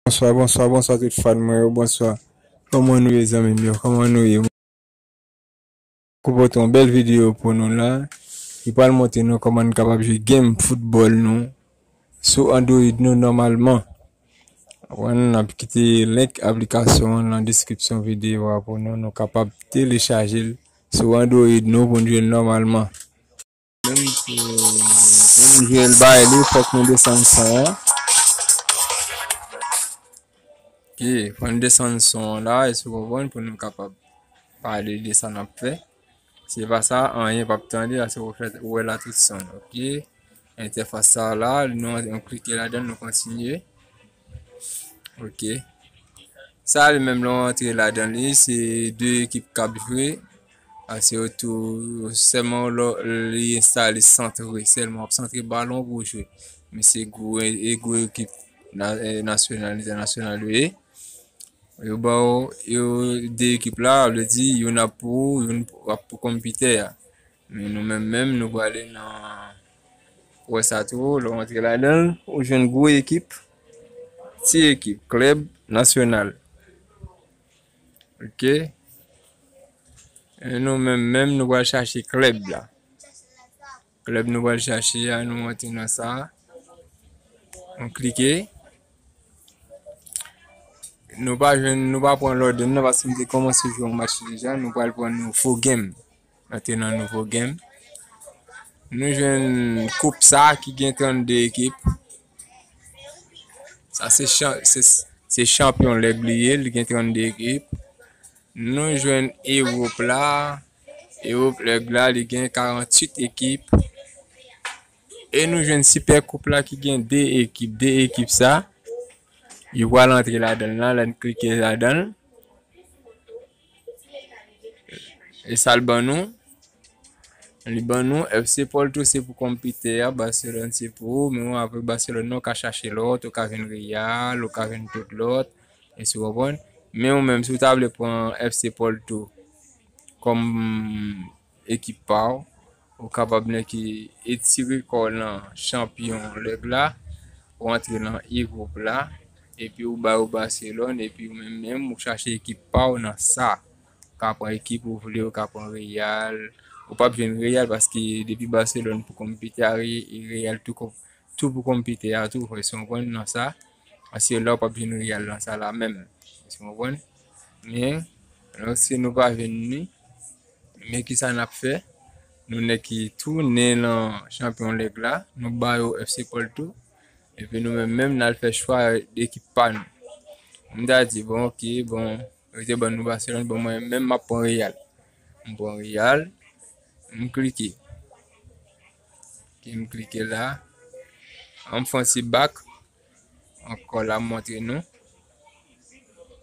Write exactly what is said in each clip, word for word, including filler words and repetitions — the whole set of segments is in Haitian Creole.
Bonswa, bonswa, bonswa tout fan mwen yo, bonswa. Kòman nou ye, zanmi m yo? Kòman nou ye? Kou pote yon bèl videyo pou nou la. Li pral montre nou kòman n kapab jwe game foutbòl nou sou Android nou nòmalman. Wè, n ap kite link aplikasyon an nan deskripsyon videyo a pou nou, nou kapab telechaje l sou Android nou pou n jwe l nòmalman. Menm pou, pou n jwe l bay li, fòk nou desann son an. Ok, fò n desann son an la, èske w konprann, pou nou kapab pale de sa n ap fè. Se pa sa, anyen p ap tande, a se w fè, ou wè la tout son, ok. Entèfas sa la, nou, nou klike ladan l, nou kontinye. Ok. Sa li menm, lè w antre ladan li, se de ekip k ap jwe. A se yo tou, sèlman lè li enstale santre, sèlman w ap santre balon pou w jwe. Men se gwo, e gwo ekip na-, e nasyonal, entènasyonal yo ye. Yo ba w, yo de ekip la, vle di, youn ap pou ou, youn ap pou konpitè a. Men nou menm menm, nou prale nan, wè sa tou, lè w antre ladan l, ou jwenn gwo ekip, ti ekip, klèb nasyonal. Ok. E nou menm menm, nou pral chache klèb la. Klèb nou pral chache a, nou antre nan sa. Nou klike. Nou pa jwenn, nou pa pran lòd nan, paske m te kòmanse jwe yon match deja. Nou pral pran nouvo game. Antre nan nouvo game. Nou jwenn koup sa ki gen trannde ekip. Sa se chan-, se, se chanpyon lèg li ye, li gen trannde ekip. Nou jwenn Ewòp la. Ewòp lèg la, li gen karanntuit ekip. E nou jwenn Sipè Koup la ki gen de ekip. De ekip sa, yo pral antre ladan l la, lè n klike ladan l. E sa l ban nou? Li ban nou F C Porto se pou konpitè a, Barcelone se pou ou, men ou apre Barcelone nan, ou ka chache lòt, ou ka jwenn Real, ou ka jwenn tout lòt, èske w konprann? Men ou menm, si w ta vle pran F C Porto kòm ekip pa w, ou kapab nèk etire kò w nan chanpyon lèg la, ou antre nan E gwoup la, epi ou ba yo Barcelone, epi ou menm menm, ou chache ekip pa w nan sa. Ou ka pran ekip ou vle, ou ka pran Real. Ou p ap jwenn Real paske depi Barcelone pou konpitè a, Re-, Real tou, tou pou konpitè a tou, èske w konprann nan sa? Paske la ou p ap jwenn Real nan sa la menm. Èske w konprann? Men, lòske nou pa jwenn li, men kisa n ap fè? Nou nèk tounen nan chanpyon lèg la, nou ba yo F C Porto, epi nou menm menm n al fè chwa ekip pa nou. M ta di, bon, ok, bon, yo te ban nou Barcelone, bon, mwen menm m ap pran Real. M pran Real, m klike. Ok, m klike la. An m fè yon ti bak. Ankò la, m montre nou.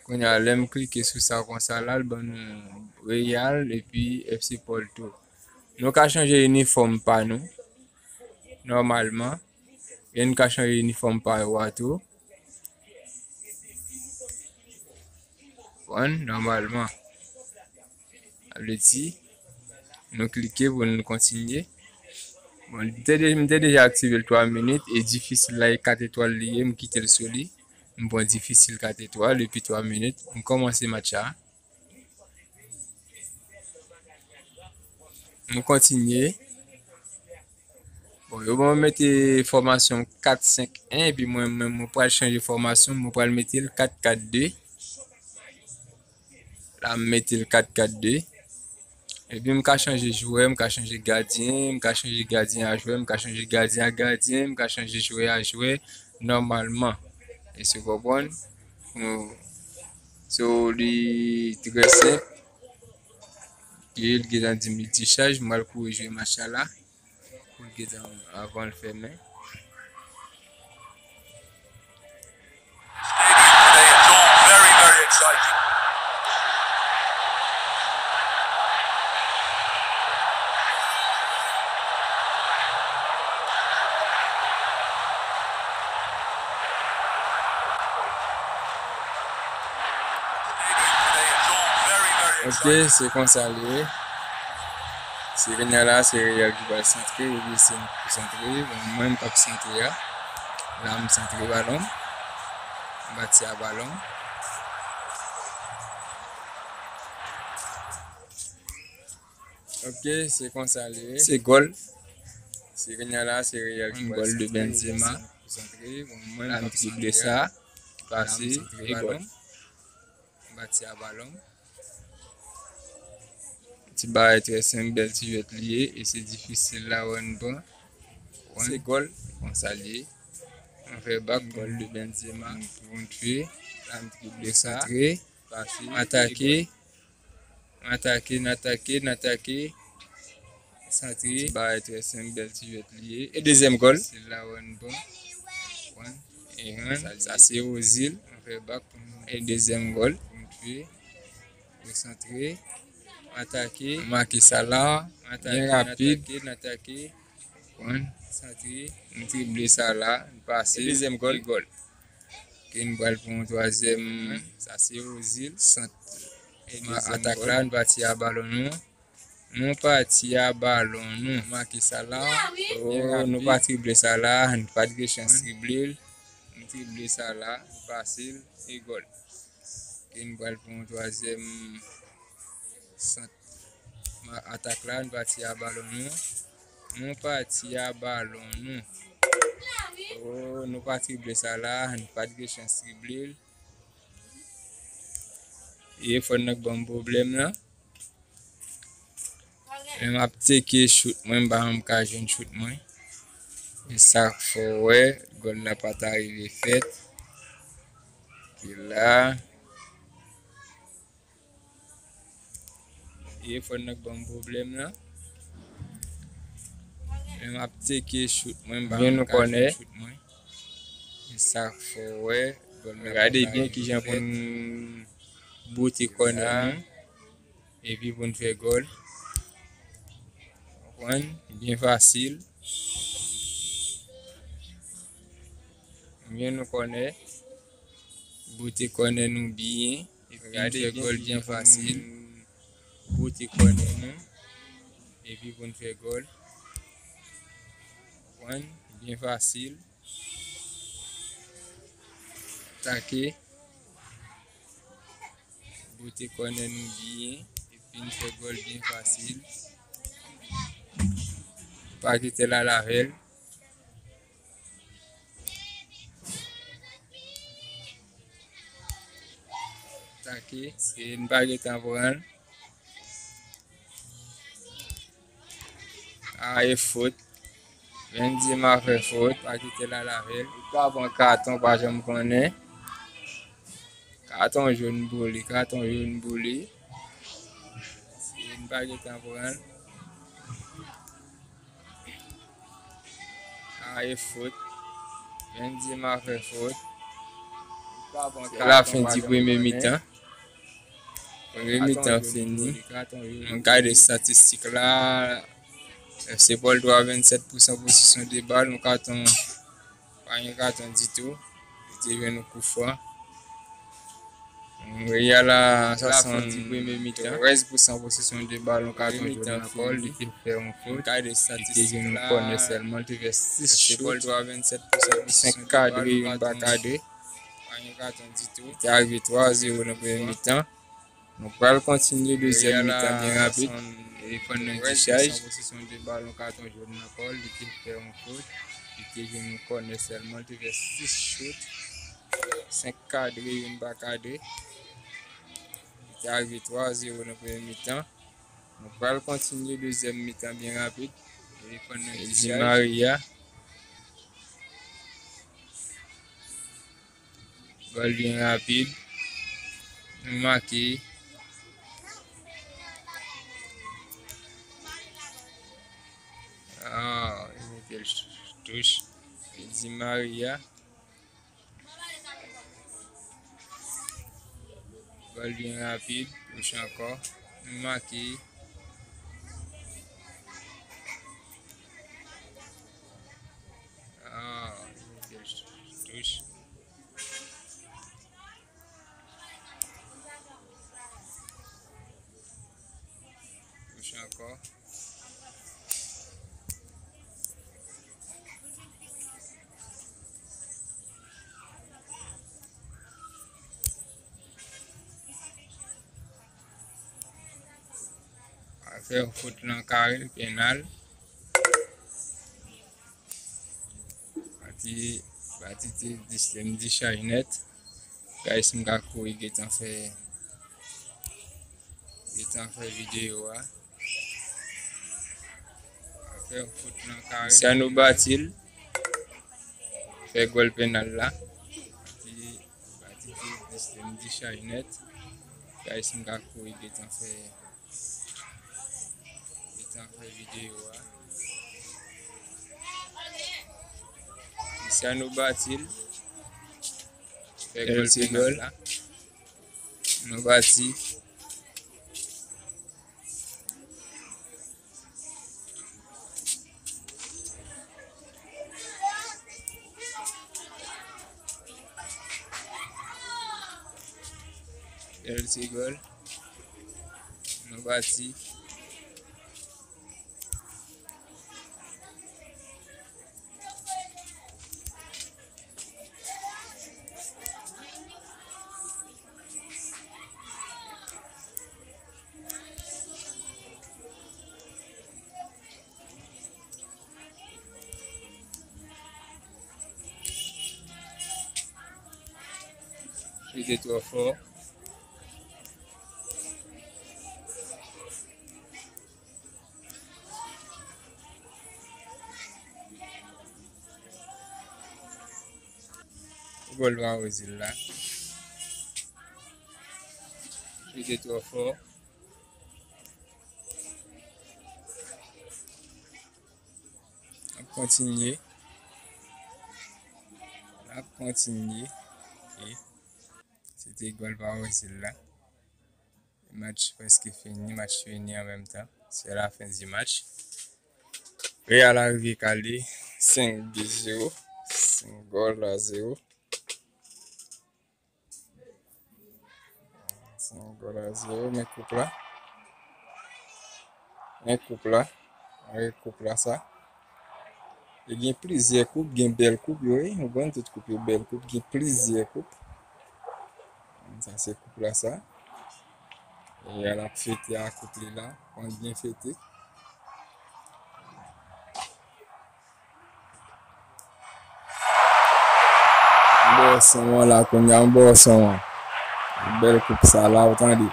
Kounye a, lè m klike sou sa konsa la, l ban nou Real epi F C Porto. Nou ka chanje inifòm pa nou, nòmalman. E n ka chanje inifòm pa yo a tou. Konprann? Nòmalman. Sa vle di, nou klike pou nou kontinye. Bon, m te de-, m te deja aktive l twa minit, e difisil la, e kat etwal li ye, m kite l sou li. M pran difisil kat etwal, epi twa minit, m kòmanse match la. M kontinye. Bon, yo ban mwen mete fòmasyon kat senk en, epi mwen, mwen, mwen pral chanje fòmasyon, mwen pral mete l kat kat de. La, m mete l kat kat de. Epi m ka chanje jwè, m ka chanje gadyen, m ka chanje gadyen a jwè, m ka chanje gadyen a gadyen, m ka chanje jwè a jwè, nòmalman. Èske w konprann? Bon, so, li trè senp. Li gentan di m li dechaj, m al kouri jwe match la la. Pou l gentan avan l fèmen. Ok, se konsa li ye. Se kounye a la, se Real ki pral santre, oubyen se nou ki pou santre. Bon, mwen, m p ap santre a. La, m santre balon. Bati a balon. Ok, se konsa li ye. Se gòl. Se kounye a la, se Real ki pral santre, Benzema. Konsantre, bon, mwen la, m drible sa, pase, e gòl. Bati a balon. Ti bagay trè senp, bèl ti jwèt li ye, e se difisil la, wè n pran. Se gòl. Konsa li ye. Anfè bak, gòl de Benzema. Pou n fè. La, m drible sa. Konsantre. Pase. Atake. N atake, n atake, n atake. Santre. Ti bagay trè senp, bèl ti jwèt li ye. E dezyèm gòl. Se la wè n bon. Wan. E wan. Sa se Ozil. Anfè bak. E dezyèm gòl. Kontre. Konsantre. Atake. Make sa la. Atake, byen rapid. N atake, n atake. Wan. Santre. N drible sa la. N pase. E dezyèm gòl. E gòl. Ke n pral pran yon twazyèm. Sa se Ozil. Sant. E dezyèm atak la, n pati a balon nou. Nou pati a balon nou. Make sa la. Oh, nou pa drible sa la. Nou pa t gen chans drible l. Nou drible sa la. Nou pase l. E gòl. Ke n pral pran yon twazyèm sant. Atak la, nou pati a balon nou. Nou pati a balon nou. Oh, nou pa drible sa la. Nou pa t gen chans drible l. E fò n nan k ban m pwoblèm nan. Lè m ap teke chout mwen, m pa janm ka jwenn chout mwen. E sa k fè w wè, gòl la pa ta rive fèt. Ki la. E fò n nan k ban m pwoblèm nan. Lè m ap teke chout mwen, m pa janm ka jwenn chout mwen. E sa k fè w wè, gòl la pa ta rive fèt. Gade byen kijan pou n boute kònè nou. Epi pou n fè gòl. Konprann? Byen fasil. Byen nou kònè. Boute kònè nou byen. Epi n fè gòl byen fasil. Boute kònè nou. Epi pou n fè gòl. Konprann? Byen fasil. Atake. Boute kònè nou byen, epi n fè gòl byen fasil. Pa kite l al avè l. Atake, e n pa gentan pran l. A, e fot. Benzema fè fot, pa kite l al avè l. Ou ka pran katon, pa janm konnen. Katon jòn pou li, katon jòn pou li. Si n pa gentan pran l. A, e fot. Benzema fè fot. Se lafen di premye mitan. Premye mitan fini. Nou gade estatistik la. F C Paul twa, vennsèt pousan posesyon de bal. Nou katon, pa gen katon ditou. Li te jwenn yon kou fran. Real a swasanntrèz pousan posesyon de bal, yon katon jòn nan kò l, li te fè yon fot. Li te jwenn yon kònè sèlman, li te fè sis chout, senk kadre, youn pa kadre. Li te arive twa zewo nan premye mitan. Nou pral kontinye dezyèm mitan byen rapid. Telefòn nan dichaj. Posesyon de bal, yon katon jòn nan kò l, li te fè yon fot. Li te jwenn yon kònè sèlman, li te fè sis chout. Senk kadre, youn pa kadre. Li te arive twa zewo nan premye mitan. Nou pral kontinye dezyèm mitan byen rapid. Telefòn nan dichaj. Di Maria. Gòl byen rapid. Nou make. Ah, yon bèl touch. Di Maria. Gòl byen rapid. Touch ankò. Nou make. Ah, yon bèl touch. Touch ankò. Fè yon fot nan kare l, penal. Pati, pati te dis, m dichaj nèt. Guys, m ka kouri gentan fè, gentan fè videyo a. Fè yon fot nan kare. Luciano bati l. Fè gòl penal la. Pati, pati te dis, m dichaj nèt. Guys, m ka kouri gentan fè, gentan fè videyo a. Luciano bati l. Fè gòl penal la. Nou bati. Bèl ti gòl. Nou bati. Li te twò fò. Gòl pa Wezil la. Li te twò fò. N ap kontinye. N ap kontinye. Ok. Se te gòl pa Wezil la. Match prèske fini, match fini an menm tan. Se la fen di match. Real arive kale senk bi zewo, senk gòl a zewo. Senk gòl a zewo, men koup la. Men koup la. Men koup la sa. E gen plizyè koup, gen bèl koup yo, wi. Nou konn tout koup yo bèl koup, gen plizyè koup. Sa se koup la sa. E al ap fete a koup li la. Konn byen fete. M bò son an la kounye a, m bò son an. Bèl koup sa la, ou tande.